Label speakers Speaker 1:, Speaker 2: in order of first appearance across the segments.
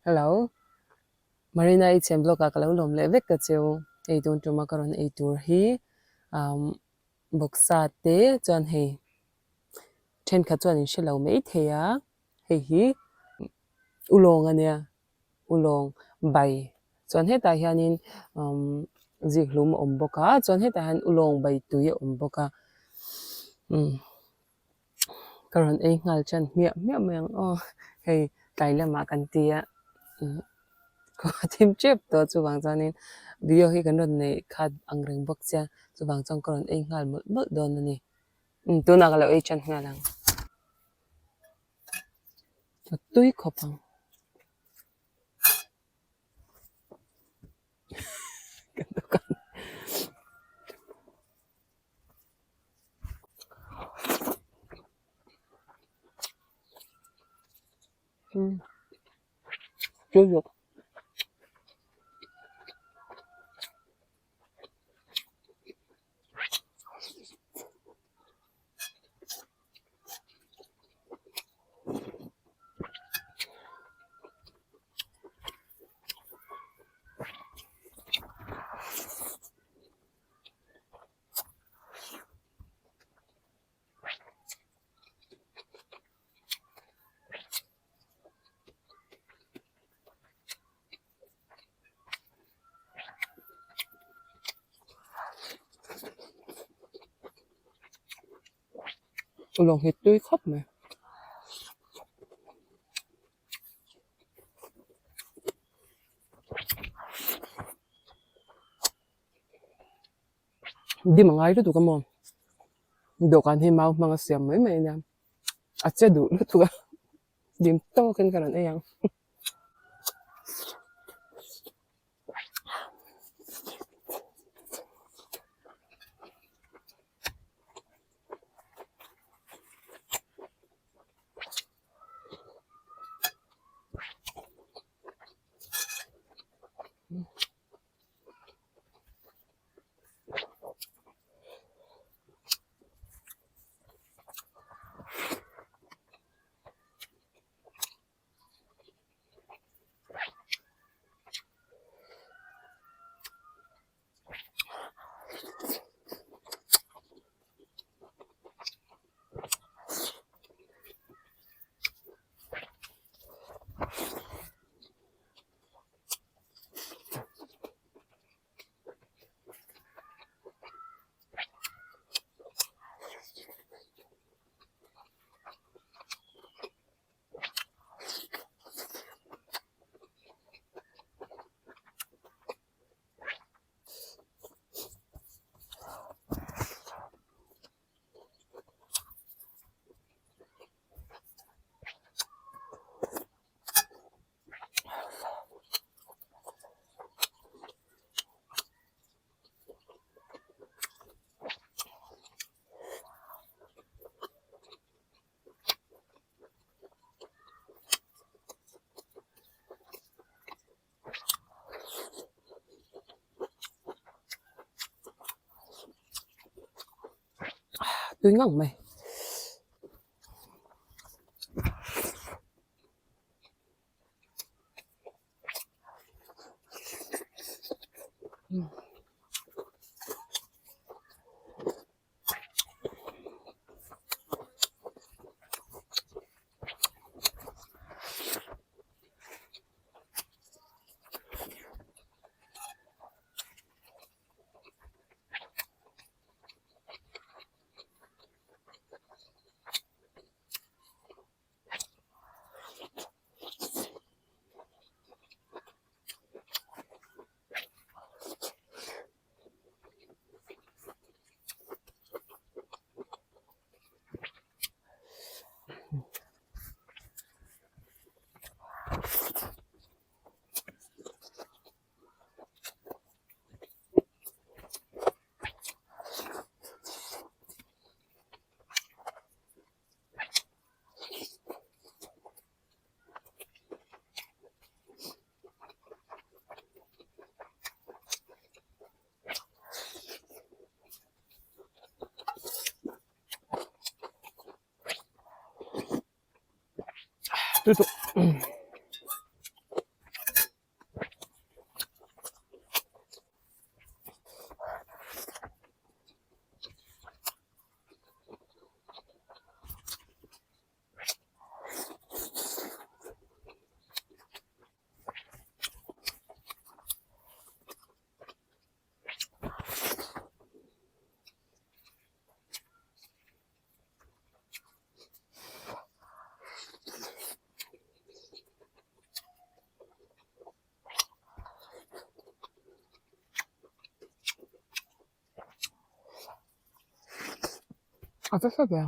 Speaker 1: Hello. Marina i chhen blog ah ka lo lawm leh vek ka cheu. Hei tun tuma ka rawn ei tur hi umm bawksa te chuan hei thenkhat chuan in hre lo mai thei a, hei hi ulawng a nia, ulawng bai chuan hetah hianin umm zikhlum a awm bawk a, chuan hetah hian ulawng bai tui a awm bawk a umm. Ka rawn ei nghal tan hmiah hmiah mai ang aw hei tlai lamah kan ti a khua thim tep tawh chuvang chuanin video hi kan rawn neih khat ang reng bawk sia chuvang chuan ka rawn ei nghal mawlh mawlh dawn a ni tunah ka lo ei tan nghal ang a tui khawp ang. Lawng hi tui khawp mai. Dim a ngai lutuk a maw dawhkan hi mau hmang a siam mai mai a nia a che duh lutuk a dim tawkin ka rawn ei ang. Tui ngang mai. Tui tawh. A va hla ve.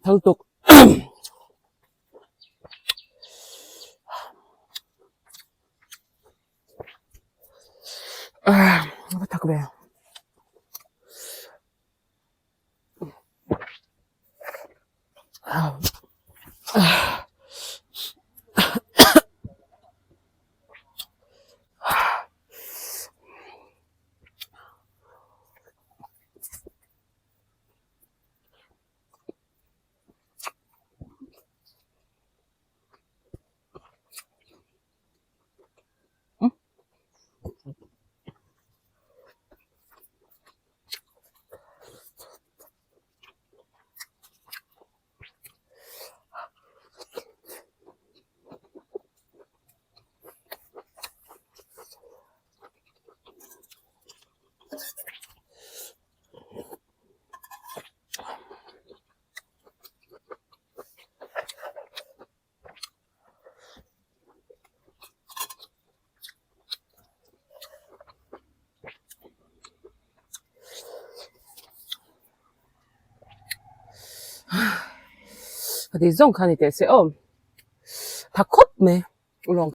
Speaker 1: Thal tuk. Va thak ve. A ti zawng kha ni teh se aw tha khawp mai ulawng.